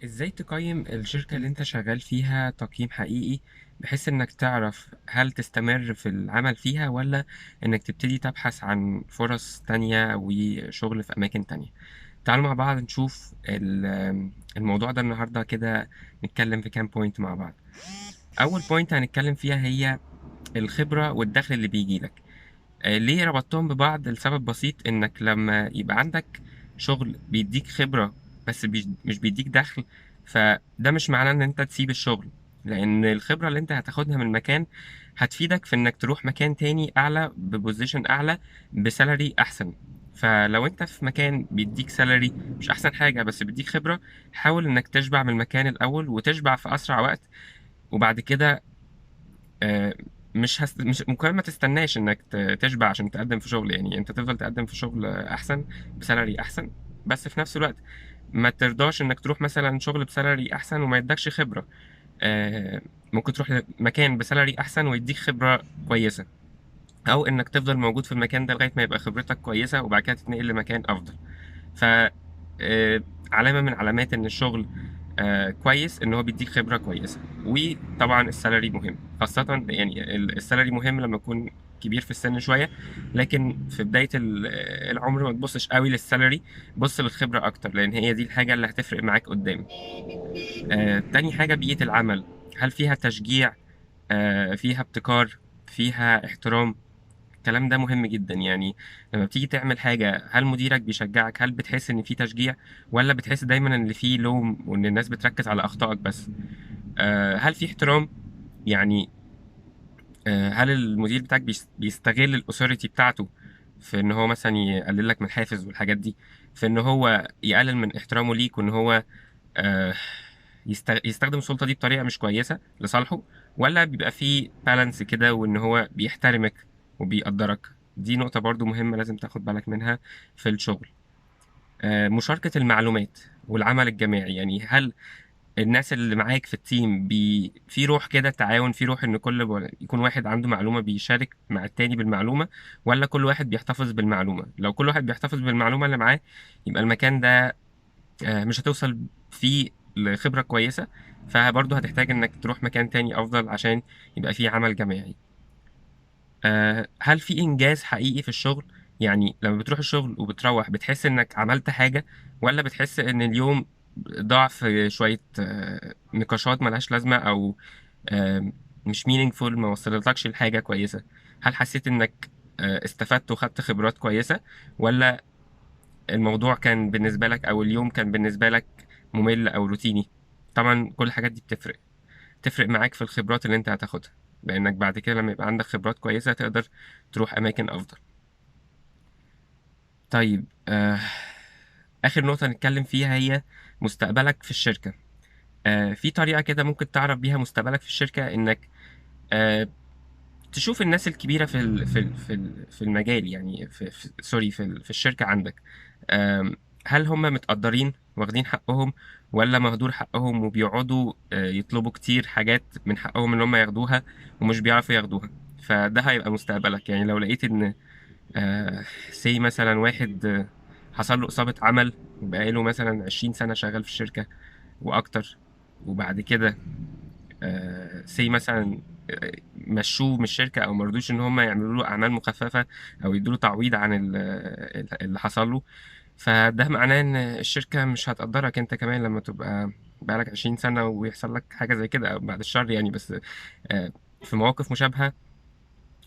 ازاي تقيم الشركة اللي انت شغال فيها تقييم حقيقي، بحيث انك تعرف هل تستمر في العمل فيها ولا انك تبتدي تبحث عن فرص تانية وشغل في اماكن تانية؟ تعالوا مع بعض نشوف الموضوع ده النهاردة كده، نتكلم في كام point مع بعض. اول point هنتكلم فيها هي الخبرة والدخل اللي بيجي لك. ليه ربطتهم ببعض؟ لسبب بسيط، انك لما يبقى عندك شغل بيديك خبرة بس مش بيديك دخل، فده مش معناه ان انت تسيب الشغل، لان الخبرة اللي انت هتاخدها من مكان هتفيدك في انك تروح مكان تاني اعلى، ب position اعلى، ب salary احسن. فلو انت في مكان بيديك salary مش احسن حاجة بس بيديك خبرة، حاول انك تشبع من المكان الاول وتشبع في اسرع وقت، وبعد كده مش ممكن ما تستناش انك تشبع عشان تقدم في شغل. انت تفضل تقدم في شغل احسن ب salary احسن، بس في نفس الوقت ما ترضاش انك تروح مثلا شغل ب salary احسن وما يدكش خبرة. ممكن تروح مكان ب salary احسن ويديك خبرة كويسة، او انك تفضل موجود في المكان ده لغاية ما يبقى خبرتك كويسة وبعد كده تتنقل لمكان افضل. علامة من علامات ان الشغل كويس ان هو بيديك خبرة كويسة. وطبعا ال salary مهم، خاصة ال salary مهم لما يكون كبير في السن شوية، لكن في بداية العمر ما تبصش قوي لل salary، بص للخبرة اكتر، لان هي دي الحاجة اللي هتفرق معاك قدام. تاني حاجة بيئة العمل، هل فيها تشجيع؟ فيها ابتكار؟ فيها احترام؟ الكلام ده مهم جدا. لما بتيجي تعمل حاجة هل مديرك بيشجعك؟ هل بتحس ان في تشجيع ولا بتحس دايما ان في لوم وان الناس بتركز على اخطائك بس؟ هل في احترام؟ هل المدير بتاعك بيستغل ال authority بتاعته في ان هو مثلا يقلل لك من الحافز والحاجات دي، في ان هو يقلل من احترامه ليك، وان هو يستخدم السلطة دي بطريقة مش كويسة لصالحه، ولا بيبقى في balance كده وان هو بيحترمك وبيقدرك؟ دي نقطة برضو مهمة لازم تاخد بالك منها في الشغل. مشاركة المعلومات والعمل الجماعي، هل الناس اللي معاك في ال team في روح كده تعاون، في روح ان كل يكون واحد عنده معلومة بيشارك مع التاني بالمعلومة، ولا كل واحد بيحتفظ بالمعلومة؟ لو كل واحد بيحتفظ بالمعلومة اللي معاه يبقى المكان ده، مش هتوصل فيه لخبرة كويسة، فبرضه هتحتاج انك تروح مكان تاني افضل عشان يبقى فيه عمل جماعي. هل في انجاز حقيقي في الشغل؟ لما بتروح الشغل وبتروح بتحس انك عملت حاجة، ولا بتحس ان اليوم ضاع في شوية، نقاشات ملهاش لازمة او، مش meaningful، ما وصلتلكش لحاجة كويسة؟ هل حسيت انك، استفدت وخدت خبرات كويسة، ولا الموضوع كان بالنسبة لك او اليوم كان بالنسبة لك ممل او روتيني؟ طبعا كل الحاجات دي تفرق معاك في الخبرات اللي انت هتاخدها، لانك بعد كده لما يبقى عندك خبرات كويسة تقدر تروح اماكن افضل. اخر نقطة نتكلم فيها هي مستقبلك في الشركة. في طريقة كده ممكن تعرف بيها مستقبلك في الشركة، انك، تشوف الناس الكبيرة في ال، في ال، في ال، في المجال، يعني في، في، سوري، في ال، في الشركة عندك. هل هم متقدرين واخدين حقهم، ولا مهدور حقهم وبيقعدوا، يطلبوا كتير حاجات من حقهم ان هم ياخدوها ومش بيعرفوا ياخدوها؟ فده هيبقى مستقبلك. لو لقيت ان، سي مثلا واحد، حصل له إصابة عمل وبقاله مثلا 20 سنة شغال في الشركة وأكتر، وبعد كده، سي مثلا، مشوه من الشركة أو مرضوش إن هم يعملوا له أعمال مخففة أو يدوا له تعويض عن اللي حصل له، فده معناه إن الشركة مش هتقدرك أنت كمان لما تبقى بقالك 20 سنة ويحصل لك حاجة زي كده، أو بعد الشر يعني، بس، في مواقف مشابهة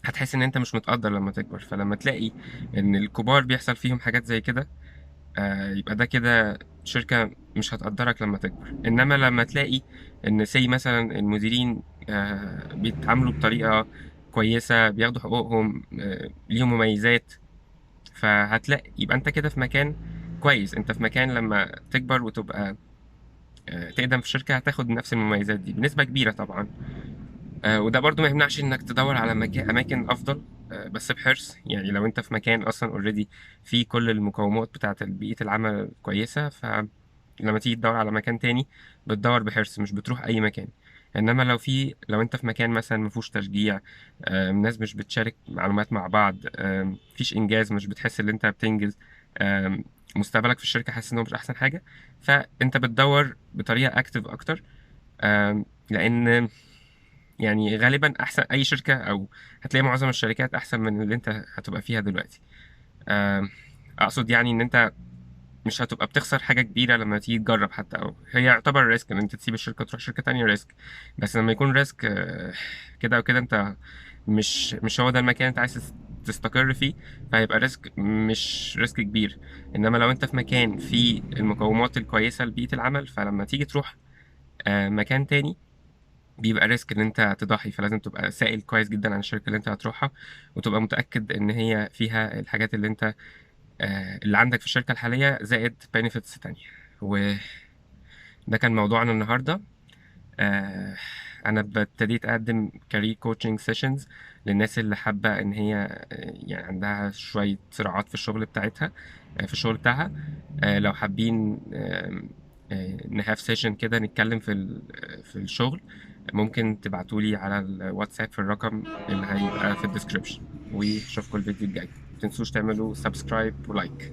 هتحس إن أنت مش متقدر لما تكبر. فلما تلاقي إن الكبار بيحصل فيهم حاجات زي كده، يبقى ده كده شركة مش هتقدرك لما تكبر. إنما لما تلاقي إن سي مثلا المديرين، بيتعاملوا بطريقة كويسة، بياخدوا حقوقهم، ليهم مميزات، فهتلاقي يبقى أنت كده في مكان كويس. أنت في مكان لما تكبر وتبقى، تقدم في شركة هتاخد نفس المميزات دي بنسبة كبيرة طبعا. وده برضو ما يمنعش إنك تدور على أماكن أفضل، بس بحرص. لو أنت في مكان أصلا اوريدي في كل المقومات بتاعة بيئة العمل كويسة، فلما تيجي تدور على مكان تاني بتدور بحرص، مش بتروح أي مكان. إنما لو أنت في مكان مثلا ما فيهوش تشجيع، الناس مش بتشارك معلومات مع بعض، مفيش إنجاز، مش بتحس إن أنت بتنجز، مستقبلك في الشركة حاسس ان هو مش احسن حاجة، فانت بتدور بطريقة active اكتر. لان يعني غالبا احسن اي شركة، او هتلاقي معظم الشركات احسن من اللي انت هتبقى فيها دلوقتي. اقصد يعني ان انت مش هتبقى بتخسر حاجة كبيرة لما تيجي تجرب حتى، او هي يعتبر risk ان انت تسيب الشركة وتروح شركة تانية risk، بس لما يكون risk كده او كده انت مش هو ده المكان انت عايز تستقر فيه، فهيبقى risk مش risk كبير. انما لو انت في مكان فيه المقومات الكويسة لبيئة العمل، فلما تيجي تروح مكان تاني بيبقى risk ان انت تضحي، فلازم تبقى سائل كويس جدا عن الشركة اللي انت هتروحها، وتبقى متأكد ان هي فيها الحاجات اللي انت اللي عندك في الشركة الحالية زائد benefits تانية. وده كان موضوعنا النهاردة. أنا ابتديت أقدم career coaching sessions للناس اللي حابة إن هي يعني عندها شوية صراعات في الشغل بتاعتها، في الشغل بتاعها. لو حابين ن have session كده نتكلم في الشغل، ممكن تبعتولي على الواتساب في الرقم اللي هيبقى في ال description. واشوفكم الفيديو الجاي، متنسوش تعملوا subscribe و like.